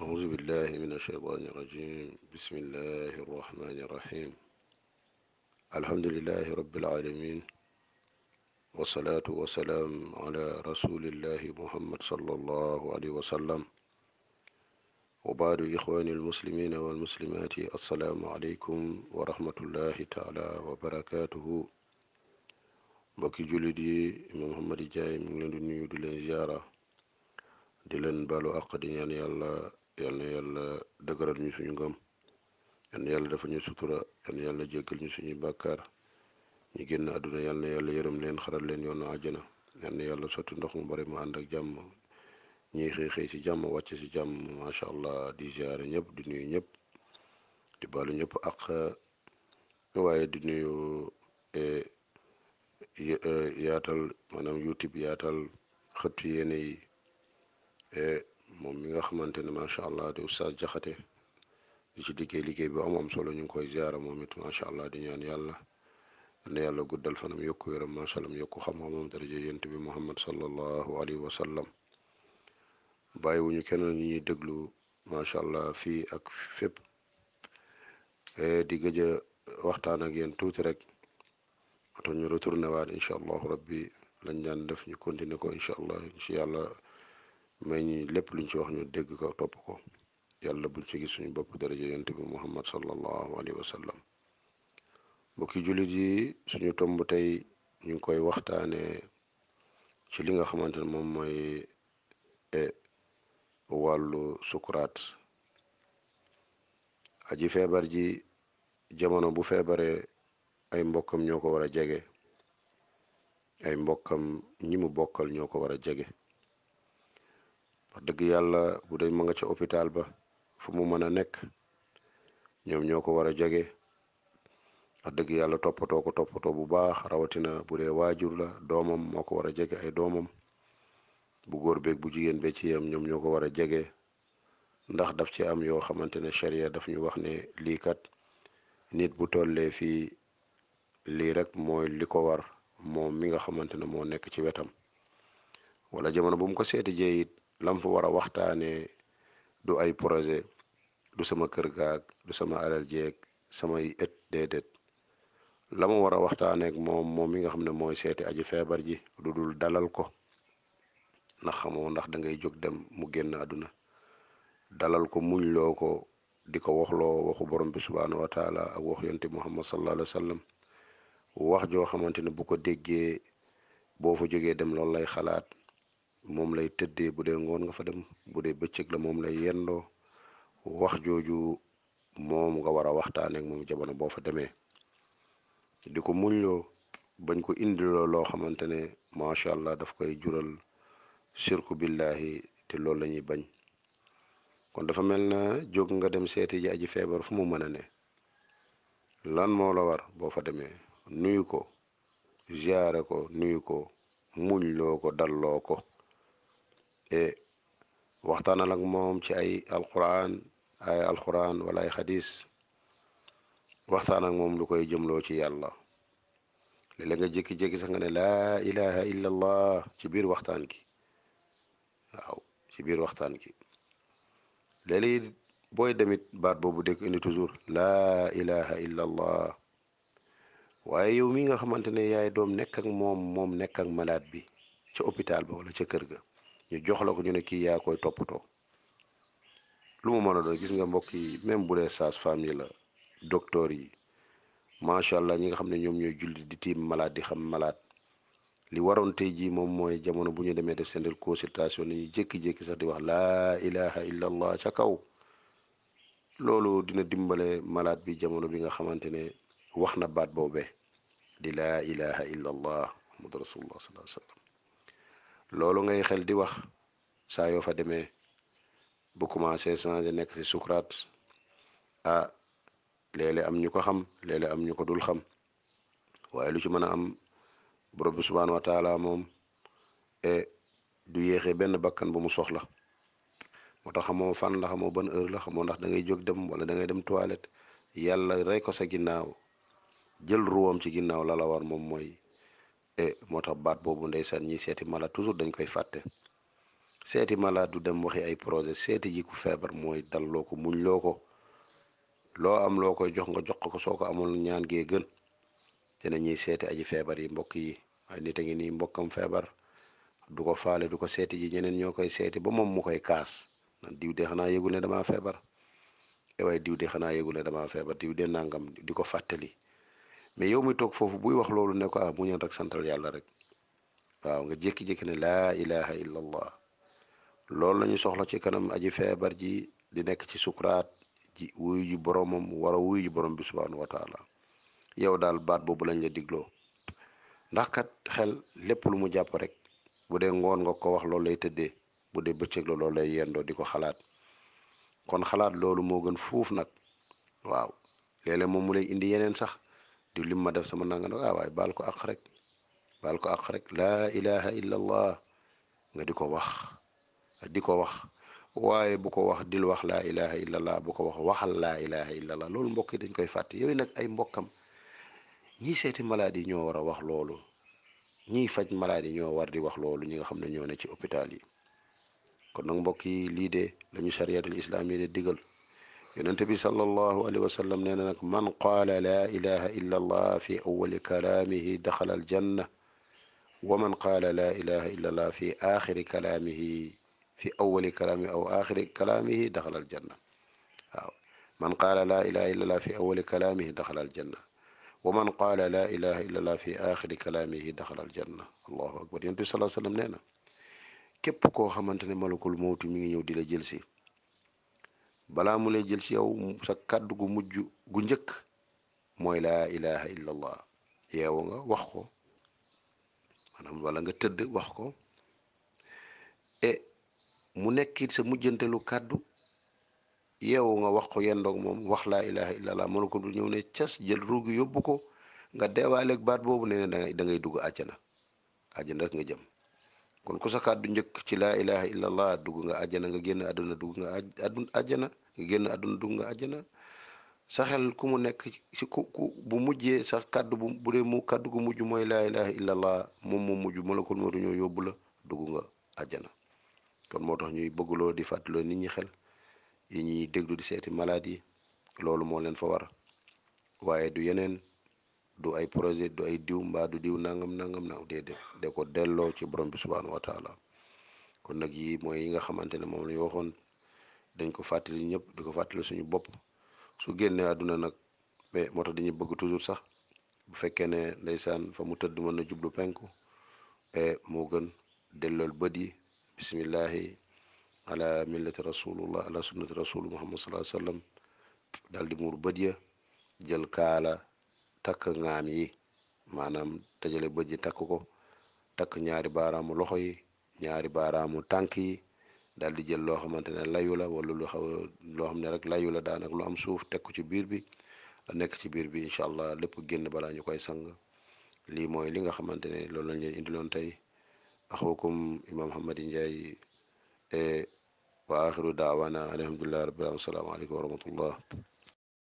أعوذ بالله من الشيطان الرجيم بسم الله الرحمن الرحيم الحمد لله رب العالمين والصلاة والسلام على رسول الله محمد صلى الله عليه وسلم وبعد إخواني المسلمين والمسلمات السلام عليكم ورحمة الله تعالى وبركاته mbokki jullit yi Imam Mouhamed Ndiaye mi ngi leen di nuyu di leen ziara di leen balu àq di ñaan yàlla yal na yàlla dëgëral ñu suñu ngëm yal na yàlla dafa ñu sutura yal na yàlla jéggal ñu suñuy bàkkaar ñu génn àdduna yal na yàlla yërëm leen xaral leen yoonu àjjana yal na yàlla sotti ndox mu bari mu ànd ak jàmm ñiy xëy xëy si jàmm wàcc si jàmm macha allah di ziare ñëpp di nuyu ñëpp di balu ñëpp àq waaye di nuyu yaatal maanaam YouTube yaatal xëttu yéene yi moom mi nga xamante ne macha allah di oustaz Jaxate di ci liggéey bi am solo ñu ngi koy ziara moom it macha allah di ñaan yàlla na yàlla guddal fanam yokku wéram macha allah yokku xam-xamam daraja yent bi Muhammad sallallahu alayhi wa sallam bàyyiwuñu kenn ñu ñuy déglu macha allah fii ak fépp di gëj a waxtaan ak yéen tuuti rek oto ñu retourné waat incha allahu rabbi lañ daan def ñu continuer ko incha allah incha yàlla may ñi lépp luñ ci wax ñu dégg ko topp ko yàlla buñ ci gis suñu bopp daraja yent bi Muhammad sallallahu alayhi wa sallam mbokki jullit yi suñu tomb tey ñu ngi koy waxtaanee ci li nga xamante ne moom mooy wàllu sukuraat aji feebar ji jamono bu feebaree ay mbokkam ñoo ko war a jege ay mbokkam ñi mu bokkal ñoo ko war a jege wax dëgg yàlla bu dee ma nga ca hôpital ba fu mu mën a nekk ñoom ñoo ko war a jege wax dëgg yàlla toppatoo bu baax rawatina bu dee waajur la doomam moo ko war a jege ay doomam bu góor beeg bu jigéen be ci yam ñoom ñoo ko war a jege ndax daf ci am yoo xamante ne charia daf ñu wax ne lii kat nit bu tollee fii lii rek mooy li ko war moom mi nga xamante ne moo nekk ci wetam wala jamono bu mu ko seeti jee it lam fa war a waxtaanee du ay projet du sama kër gaag du sama alal jeeg samay ët déedéet la mu war a waxtaaneek moom mi nga xam ne mooy seeti aji feebar ji lu dul dalal ko ndax xamoo ndax da ngay jóg dem mu génn àdduna dalal ko muñ loo ko di ko waxloo waxu borom bi subhaanahu wa taala ak wax yonte muhammad sallallahu alayhi wa sallam wax joo xamante ne bu ko déggee boo fa jógee dem loolu lay xalaat moom lay tëddee bu dee ngoon nga fa dem bu dee bëccëg la moom lay yendoo wax jooju moom nga war a waxtaaneek moom jamono boo fa demee di ko muñloo bañ ko indiloo loo xamante ne macha allah daf koy jural shirku billahi te loolu la ñuy bañ kon dafa mel na jóg nga dem seeti ji aji feebar fu mu mën a ne lan moo la war boo fa demee nuyu ko ziyaare ko nuyu ko muñ loo ko dalloo ko e waxtaanal ak moom ci ay alquran wala ay xadis waxtaan ak moom lu koy jëmloo ci yàlla léeg-léeg nga jékki-jékki sax nga ne laa ilaha illa allah ci biir waxtaan gi waaw ci biir waxtaan gi léeg-léeg booy demit baat boobu dégg indi toujours laa ilaha illa allah waaye yow mi nga xamante ne yaay doom nekk ak moom nekk ak malade bi ca hôpital ba wala ca kër ga ñu jox la ko ñu ne kii yaa koy toppatoo lu mu mën a doon gis nga mbokk yi même bu dee sage-femme yi la docteur yi macha allah ñi nga xam ne ñoom ñooy julli di tiim malade di xam malade li waroon tey jii moom mooy jamono bu ñu demee def seen consultation ni ñu jékki-jékki sax di wax laa ilaha illa allah ca kaw loolu dina dimbale malade bi jamono bi nga xamante ne wax na baat boobee di laa ilaha illa allah muhammadu rasulullah sallallahu alayhi wa sallam loolu ngay xel di wax saa yoo fa demee bu commencé changé nekk ci sukuraat ah léeg-léeg am ñu ko xam léeg-léeg am ñu ko dul xam waaye lu ci mën a am borom bi subhaanahu wa taala moom du yéexee benn bakkan bu mu soxla moo tax xamoo fan la xamoo ban heure la xamoo ndax da ngay jóg dem wala da ngay dem toilette yàlla rey ko sa ginnaaw jël ruwam ci ginnaaw la la war moom mooy moo tax baat boobu ndeysaan ñi seeti mala toujours dañ koy fàtte seeti malade du dem waxi ay projet, seeti ji ku feebar mooy dalloo ko muñ loo ko, loo am loo koy jox nga jox ko, soo ko amul ñaan gee gën. te na ñuy seeti aji feebar yi mbokk yi. ay nit a ngi nii mbokkam feebar du ko faale, du ko seeti ji, ñeneen ñoo koy seeti ba moom mu koy kaas nan diw de xanaa yëgul ne damaa feebar, waaye diw de xanaa yëgul ne damaa feebar, diw de nangam, di ko fàttali. mais yow mi toog foofu buy wax loolu ne ko mu ñëw rek santal yàlla rek. waaw nga jékki-jékki ne laa ilaha illa allah. loolu la ñu soxla ci kanam aji feebar ji di nekk ci sukuraat ji wuyu ji boromam, war a wuyu ji borom bi subhanahu wa taala. yow daal baat boobu lañ la digloo. ndax kat xel lépp lu mu jàpp rek, bu dee ngoon nga ko wax loolu lay tëddee, bu dee bëccëg la loolu lay yendoo di ko xalaat. kon xalaat loolu moo gën fuuf nag. waaw léeg-léeg moom mu lay indi yeneen sax, di lim ma def sama nanga nag waaye baal ko àq rek, baal ko àq rek, laa ilaha illa allah nga di ko wax, di ko wax. waaye bu ko wax dil wax laa ilaha illa allah, bu ko wax waxal laa ilaha illa allah. loolu mbokk yi dañ koy fàtte. yooyu nag ay mbokkam ñii seeti maladie yi ñoo war a wax loolu, ñiy faj maladie yi ñoo war di wax loolu, ñi nga xam ne ñoo ne ci hôpital yi. kon nag mbokk yi lii de lañu chariatul islam yi de digal. yonente bi sallallahu alayhi wa sallam nee na nag man qaala laa ilaha illa allah fi awali kalaamihi daxala aljanna, wa man qaala laa ilaha illa allah fi axiri kalaamihi, fi awali kalaamihi aw axiri kalaamihi daxala aljanna. waaw man qaala laa ilaha illa allah fi awali kalaamihi daxala aljanna, wa man qaala laa ilaha illa allah fi axiri kalaamihi daxala aljanna. allahu akbar. yonente bi sallallahu alayhi wa sallam nee na képp koo xamante ne malakul mawtu mi ngi ñëw di la jël si, balaa mu lay jël si yow sa kàddu gu mujj gu njëkk mooy laa ilaha illa allah. yeewu nga wax ko, maanaam wala nga tëdd wax ko, e mu nekkit sa mujjantelu kàddu, yeewu nga wax ko yendoog moom wax laa ilaha illa allah, malakul du ñëw ne cas jël ruugi yóbbu ko, nga deewaaleeg baat boobu ne da ngay dugg àjjana. àjjana rek nga jëm. kon ku sa kàddu njëkk ci laa ilaha illa allah, dugg nga àjjana, nga génn àdduna dugg nga àjjana, nga génn àdduna dugg nga àjjana. sa xel ku mu nekk ci ku bu mujjee sa kàddu bu dee mu kàddu gu mujj mooy laa ilaha illa allah, moom moo mujj malakul mawtu ñoo yóbbu la, dugg nga àjjana. kon moo tax ñuy bëggloo di fàttaloo nit ñi xel yi ñuy déglu di seeti malade yi, loolu moo leen fa war. waaye du yeneen, du ay projet, du ay diw mbaa du diw nangam nangam na déedéet, de ko delloo ci borom bi subhanahu wa taala. kon nag yi mooy yi nga xamante ne moom la ñu waxoon, dañ ko fàttali ñëpp, di ko fàttali suñu bopp. su génnee àdduna nag mais moo tax dañuy bëgg toujours sax bu fekkee ne ndeysaan fa mu tëdd mën na jublu penku, moo gën dellool bët yi bismillahi ala millati rasulullah, ala sunnati rasul muhammad sallallahu alayhi wasallam, daal di muur bët ya, jël kaala takk ŋaam yi, maanaam dajale bët yi takk ko, takk ñaari baaraamu loxo yi, ñaari baaraamu tànk yi, daal di jël loo xamante ne layu la, wala lu xaw loo xam ne rek layu la daanak lu am suuf, teg ko ci biir bi, la nekk ci biir bi incha allah lépp génn balaa ñu koy sang. lii mooy li nga xamante ne loolu lañ leen indiloon tey. axukum imam Hamady Ndiaye, wa axiru daawana alhamdulillahi rabbil alamin. Assalaamu aleykum wa rahmatullah.